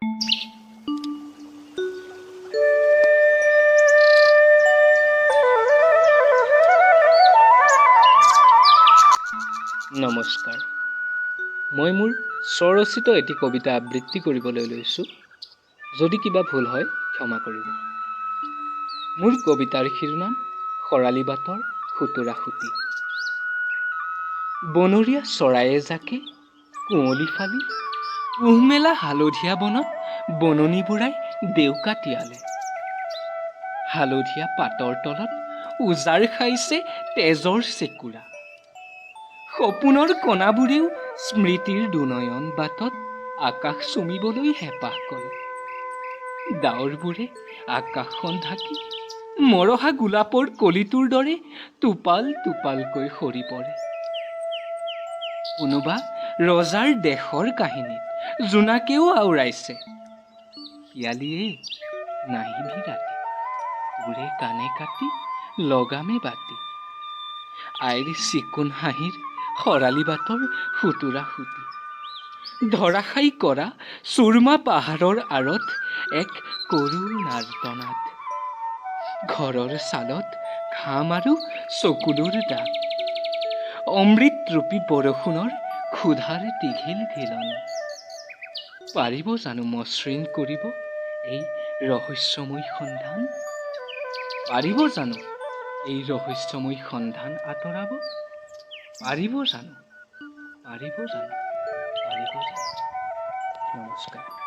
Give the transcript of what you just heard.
নমস্কাৰ, মই মোৰ স্বৰচিত এটি কবিতা আবৃত্তি কৰিবলৈ লৈছোঁ। যদি কিবা ভুল হয় ক্ষমা কৰিব। মোৰ কবিতাৰ শিৰোনাম খৰালি বাটৰ খুতুৰা খুটি। বনৰীয়া চৰাইয়ে জাকে কুঁৱলী ফালি পোহমেলা হালধীয়া বনত বননি বুঢ়াই ডেউকা তিয়ালে। হালধীয়া পাতৰ তলত উজাৰ খাইছে তেজৰ চেকুৰা। সপোনৰ কণাবোৰেও স্মৃতিৰ দুনয়ন বাটত আকাশ চুমিবলৈ হেঁপাহ কৰে। ডাৱৰবোৰে আকাশখন ঢাকি মৰহা গোলাপৰ কলিটোৰ দৰে টোপাল টোপালকৈ সৰি পৰে। কোনোবা ৰজাৰ দেশৰ কাহিনীত জোনাকেও আওৰাইছে, শিয়ালীয়ে নাহিবি ৰাতি, তোৰে কাণে কাটি লগামে বাতি। আইৰ চিকুণ হাঁহিৰ খৰালি বাটৰ সুতুৰা সুতি ধৰাশায়ী কৰা চুৰমা পাহাৰৰ আঁৰত এক কৰুণ আৰ্তনাদ। ঘৰৰ ছালত ঘাম আৰু চকুলোৰ দাগ, অমৃতৰূপী বৰষুণৰ ক্ষুধাৰ টিঘিল ঘিলনি। পাৰিব জানো মসৃণ কৰিব এই ৰহস্যময় সন্ধান? পাৰিব জানো এই ৰহস্যময় সন্ধান আঁতৰাব? পাৰিব জানো? পাৰিব জানো? পাৰিব জানো? নমস্কাৰ।